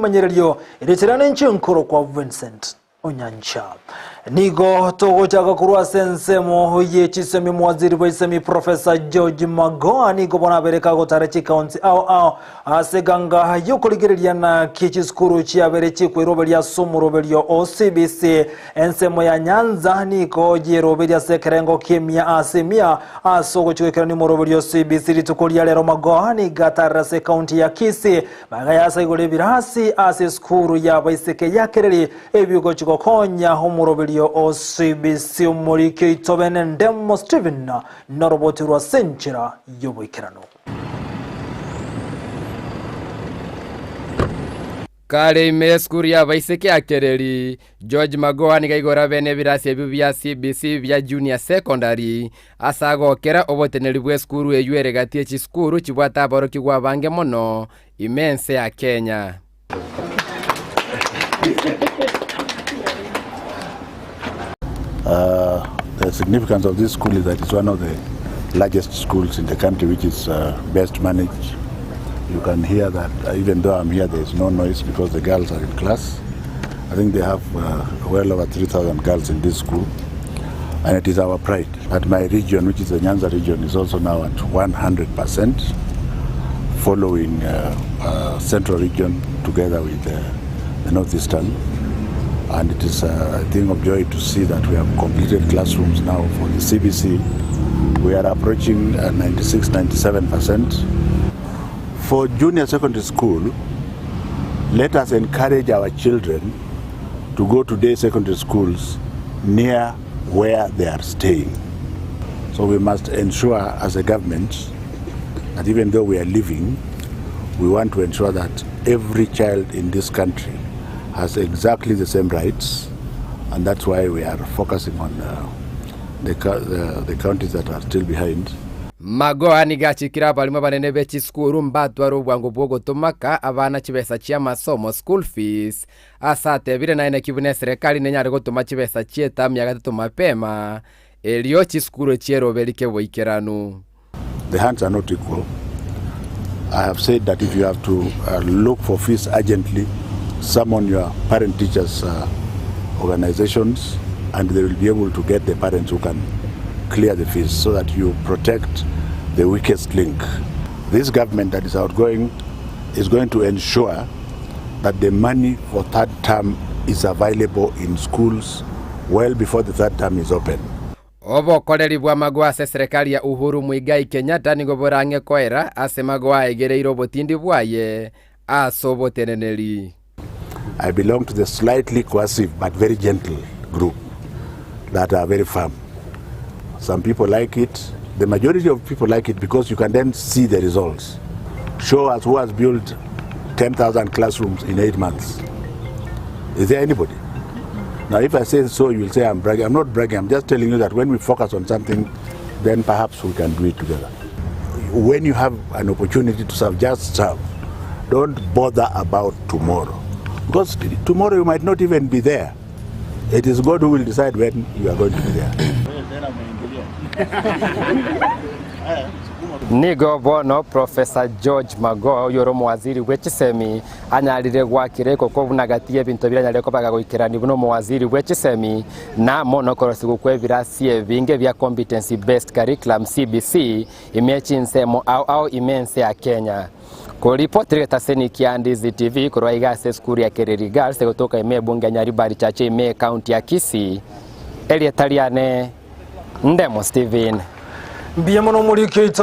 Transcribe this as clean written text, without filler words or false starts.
Emanyererio erecherane inche nkorokwa Vincent Onyancha. Nigo togochaka korwa ase ensemo ye chisemi omowaziri bw'esemi Professor George Magoha nigo bono abere kagotara chikaunti ao ao ase eganga y'okorigereria naki chisukuru chiabere chikweroberia ase omoroberio o CBC. Ensemo ya Nyanza nigo yeroberia ase ekerengo ki'emia ase emia ase ogochia goikerania omoroberio o CBC rituko ria rero Magoha nigo atarire ase ekaunti ya Kisii Magega y'ase igoro ebirasi ase esukuru y'abaiseke ya Kereri ebigochi gokonya omoroberio o CBC omoriki oito bene Ndemo Stephen noroboti rwa ase enchera y'oboikeranu. Kare ime y'esukuru y'abaiseke ya Kereri, George Magoha nigo aigora bene ebirasi ebio bia CBC bia Junior Secondary ase agokera oboteneri bw'esukuru eyio ere gati ye chisukuru chibwate aborokigwa abange mono ime ense ya Kenya. The significance of this school is that it's one of the largest schools in the country which is uh, best managed. You can hear that uh, even though I'm here, there is no noise because the girls are in class. I think they have uh, well over 3,000 girls in this school. And it is our pride that my region, which is the Nyanza region, is also now at 100%, following uh, uh, Central region together with uh, the Northeastern. And it is a thing of joy to see that we have completed classrooms now for the CBC. We are approaching uh, 96, 97%. For junior secondary school, let us encourage our children to go to day secondary schools near where they are staying. So we must ensure as a government that even though we are living, we want to ensure that every child in this country has exactly the same rights, and that's why we are focusing on uh, the, the, the counties that are still behind. Magoha nigo achikire abarimo abanene be chisukuru mbatware obwango bw'ogotomaka abana chibesa chi'amasomo, school fees, ase atebire naye naki buna eserekari nenyare gotoma chibesa chi'etamu ya gatato mapema, erio chisukuru chieroberie keboikeranu. The hands are not equal. I have said that if you have to uh, look for fees urgently, summon your parent teachers uh, organizations and they will be able to get the parents who can clear the fees so that you protect the weakest link. This government that is outgoing is going to ensure that the money for third term is available in schools well before the third term is open. Obokoreri bw'amagwa ase eserekari ya Uhuru Muigai Kenyatta nigo borang'e koera ase magwa aegereire obotindi bwaye ase oboteneneri. I belong to the slightly coercive but very gentle group that are very firm. Some people like it. The majority of people like it because you can then see the results. Show us who has built 10,000 classrooms in eight months. Is there anybody? Now, if I say so, you will say I'm bragging. I'm not bragging. I'm just telling you that when we focus on something, then perhaps we can do it together. When you have an opportunity to serve, just serve. Don't bother about tomorrow. Because tomorrow you might not even be there. It is God who will decide when you are going to be there. Nigo bono Professor George Magoha oyore omowaziri bwe chisemi anyarire gwakera ekoko buna gati y'ebinto biria anyarire koba gagoikerania buna omowaziri bwe chisemi na amo nokorosigwa kw'ebirasi ebinge bia Competency Based Curriculum, CBC, ime chinsemo ao ao ime ense ya Kenya. Koripotire getaseni kia Ndizi TV korwa iga ase esukuru ya Kereri Girls egotoka ime ebunge ya Nyaribari Chache ime ekaunti ya Kisii, erieta riane Ndemo Stephen. Mbuya mono omoriki oito.